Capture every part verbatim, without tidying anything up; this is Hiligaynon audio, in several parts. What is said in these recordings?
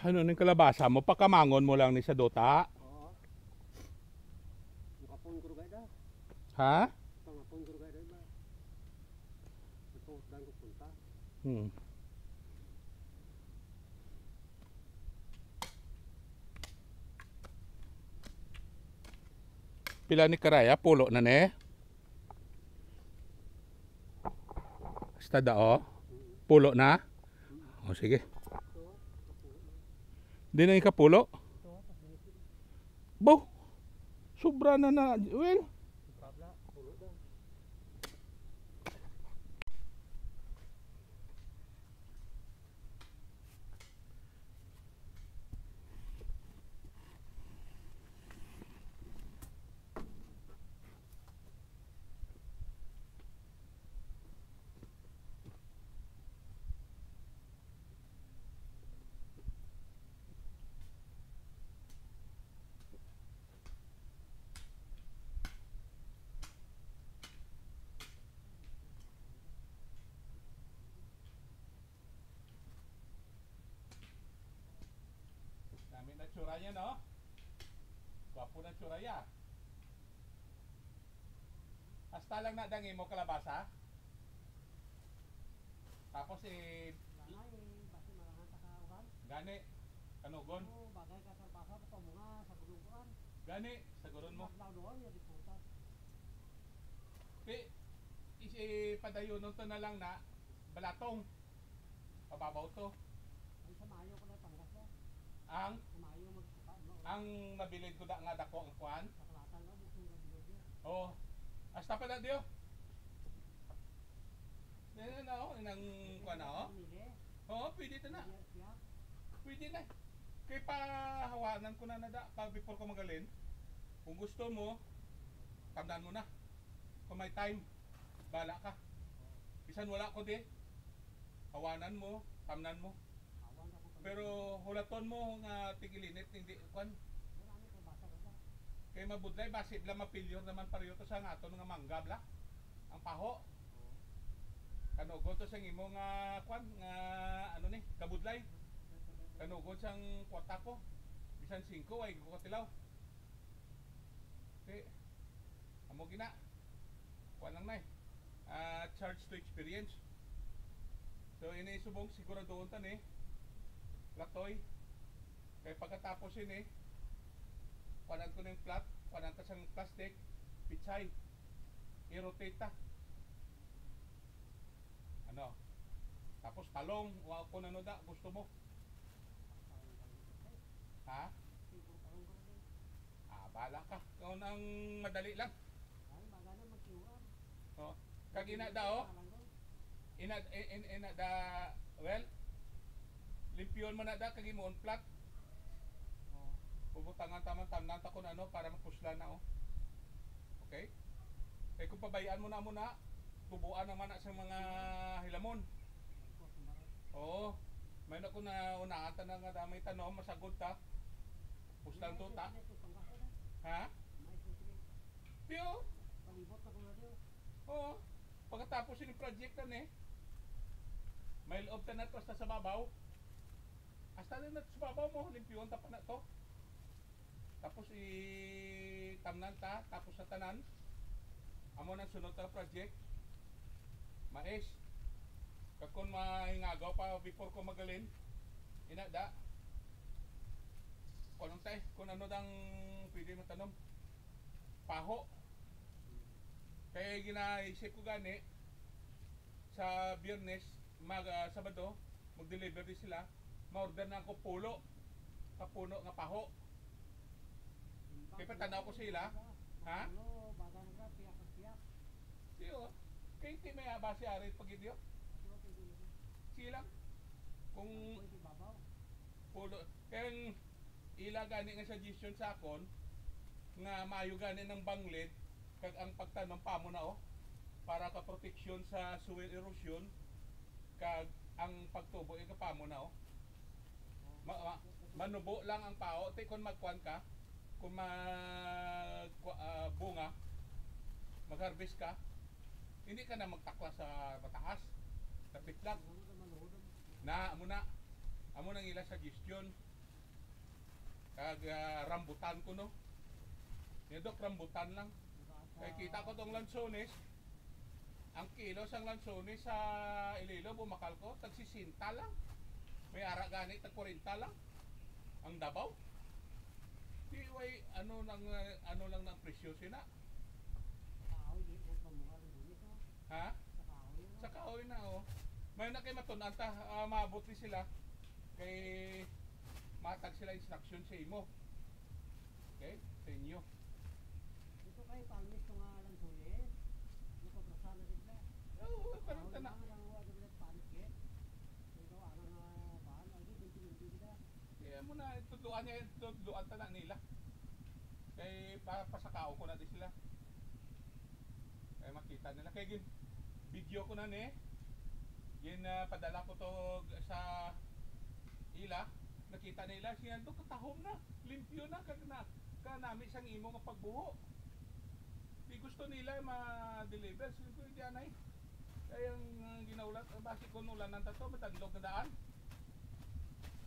Ano ning kalabasa mo? Pakamangon mo lang ni sa duta? Oo. Makapon ko gay da. Ha? Pangapon ko gay da ba? Ito dan ko punta. Hmm. Pila ni karaya? Pulo na ni? Basta da, oh. Pulo na? O, sige. Di na ikapulo? Bo, sobra na na, well. Dami na tsura niya, no? Gwapo na tsura niya. Hasta lang na dang imo kalabasa. Tapos, eh, Lanay, basi malangan ta ka uban. Gani, kanugon. Oo, bagay ka kalabasa, pa mo nga, sa gulong kuan. Gani, sa gulong mo. Maglaw doon, yung diputas. Ti, isi padayonon to na lang na balatong. Pababaw to. Ang sa Mayo ko na tanggas na. Ang? Sa Mayo magkuka, no? Ang mabilin ko da nga dako ang kuan? Sa Kalatan, no? Gusto nga bilog yun. Oo. Hasta pa na diyo. Yan na, oh, inang kuan na, oh. Pamili. Oo, pwede to na. Pwede siya. Pwede na. Kay pahawanan ko na na da, pa before ko magalin. Kung gusto mo, tamnan mo na. Kung may time, bala ka. Bisan wala ko di, hawanan mo, tamnan mo. Pero hulaton mo nga tigilinit, hindi, kwan. Kay mabudlay, basi bla mapilyor naman pareho to sa nga aton nga mangga bla. Ang paho. Kanugon to sa imo nga, kwan, nga, ano ni, kabudlay. Kanugon sang kwarta ko. Bisan singko, ay ko katilaw. Ti, amo gina. Kuan lang na eh. Ah, charge to experience. So, ini subong siguraduhon ta ni. Platoy. Kay pagkatapos ini, kuanan ko na yung plat, kuanan ta sang plastic, pichay. I-rotate ta. Ano? Tapos talong, wa ko na no da, gusto mo. Ha? Ah, bala ka. Kung ang madali lang. Ay, baga na magkiwam. Oh. Kag ina da, oh. Alam ko. Ina, in, in, ina da, well, limpyon man na da, kag imo on flat. Oh. Bubutangan ta man, tamnan ta kung ano, para mapuslan na, oh. Okay? Kay kung pabayaan mo na mo na, tubuan naman na sa mga hilamon. Oo. May na ko na unahan ta na nga damay tanom, masagod ta. Puslan to ta. Ha? Piyo? Oo. Pagkatapos yung project na ni, may loob ta na to hasta sa babaw. Hasta na na sa babaw mo, limpyuhan ta pa na to. Tapos i-tamnan ta, tapos sa tanan. Amo nang sunod nga project. Mais. Kag kung mahingagaw pa before ko magalin, ina da. Kung anong tay, kung ano dang pwede matanom. Paho. Kaya ginaisip ko gani, sa Biyernes, mag, ah, Sabado, mag-deliver din sila. Ma-order na ako pulo ka puno nga paho. Kay patanaw ko sa ila. Ha? Ano, baga na ka, piyak ang piyak. Siyo. Kay ti may aba si Ari pag idyo. Ano, pwede na. Silang. Kung Pwede babaw. Pulo. Kay ang ila gani nga suggestion sa akon, nga maayo gani ng banglid, kag ang pagtanom pa mo na, oh, para ka proteksyon sa soil erosion, kag ang pagtubo, eh, ka pa mo na, oh. Ma-, ma-, manubo lang ang pao, ti kon magkuan ka, kung mag-, ah, bunga, mag-harvest ka, hindi ka na magtakla sa mataas. Lapit lang. Na, amo na. Amo nang ila suggestion. Nag, ah, rambutan ko, no? Ni Doc, rambutan lang. Kay kita ko tong lansones, ang kilo sang lansones sa Iloilo, bumakal ko, tag sesenta lang. May ara gani, tag kwarenta lang. Ang Davao. Di, way, ano lang, ah, ano lang ang presyo sina? Kahoy, di ko pa mukha ng bunit, oh. Ha? Sa kahoy, oh. Sa kahoy na, oh. May na kay matun-an ta, ah, maabot ni sila. Kay matag sila instruction sa imo. Okay? Sa inyo. Ito kay palmis ko nga lang sulit. Ano pa, brasa na din ba? Oo, karon ta na. Ang wala na palit, eh. Ito, ano nga, bahan, ay, di, binti-binti kita. Kaya mo na, tudloan niya, tudloan ta na nila. Kay pa, pasakao ko na di sila. Kay makita nila. Kay gin, video ko na ni. Gin, ah, padala ko to sa ila. Nakita nila, siya to katahom na. Limpyo na, kag na, kanami sang imo nga pagbuho. Di gusto nila ma-deliver. Sige ko, di anay. Kaya ang, ah, ginaulat, ah, basi kung ulanan ta to, madanlog na daan.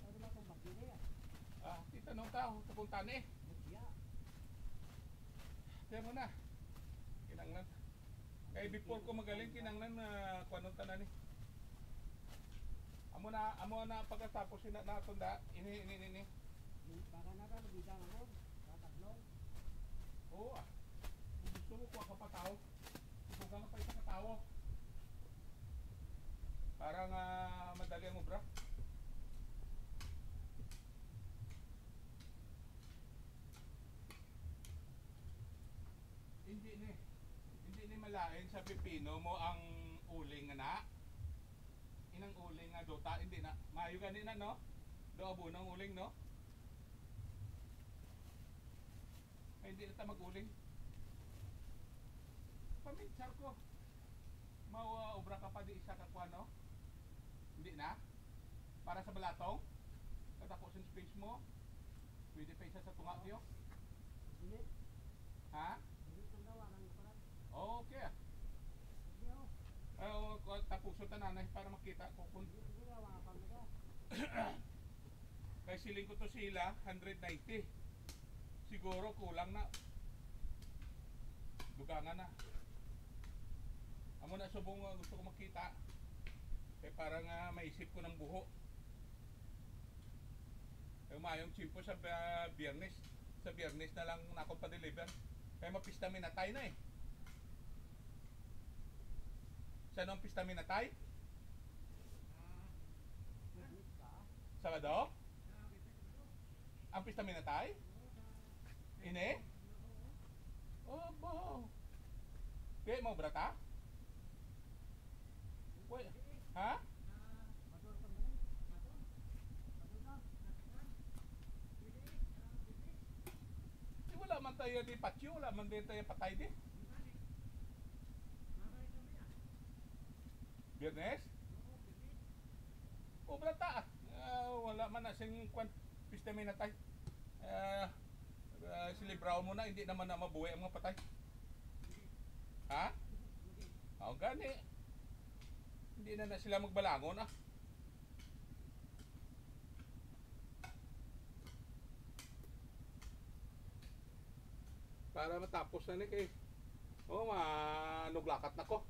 Ano ba itong bagyo niya? Ah, kita nung tao, sa Kuntani. Bagya. Kaya mo na. Kinanglan. Kay before ko magaling, kinanglan na kuwanon tanan ni. Amo na, amo na pagkatapos sina naton da. Ini, ini, ini, ini. Baka na ka, nabida na mo. Tatadlong. Oo, ah. Kung gusto mo, kuha ka pa tao. Ikaw ka nga pa isa ka tao. Para nga madali ang obra. Hindi ni, hindi ni malain sa pipino mo ang uling nga na. Inang uling nga duta, hindi na. Maayo gani na, no? Do abono ang uling, no? Ay, hindi na ta mag-uling. Paminsar ko. Mawa obra ka pa di isa ka kuwan, no? Hindi na? Para sa balatong? Kadako sing space mo? Pwede pa isa sa tunga, tiyo? Dili. Ha? Dili, tanda, warang kuwan. Okay, ah. Hindi, oh. Ay, oh, ku-, tapuso ta, nanay, para makita ko kung Hindi, hindi, ah, warang pang-, Kay siling ko to sila, hundred ninety. Siguro kulang na. Dugangan na. Amo na subong nga gusto ko makita. Kay para nga maisip ko ng buho. Kay mayong tiyempo sa, ah, Biyernes. Sa Biyernes na lang na ako pa-deliver. Kay mapista minatay na eh. Sa anong pista minatay? Sabado? Ang pista minatay? Ini? Obo. Di mo brata? Wait. Ha? Di wala man tayo di patyo, wala man din tayo patay di. Biyernes? O, brata, ah. Ah, wala man na sing kwan, pista minatay. Ah, ah, selebraw mo na, hindi naman na mabuhay ang mga patay. Ha? Ang gani. Hindi na na sila magbalangon, ah. Para matapos na ni kay, oh, manuglakat na ko.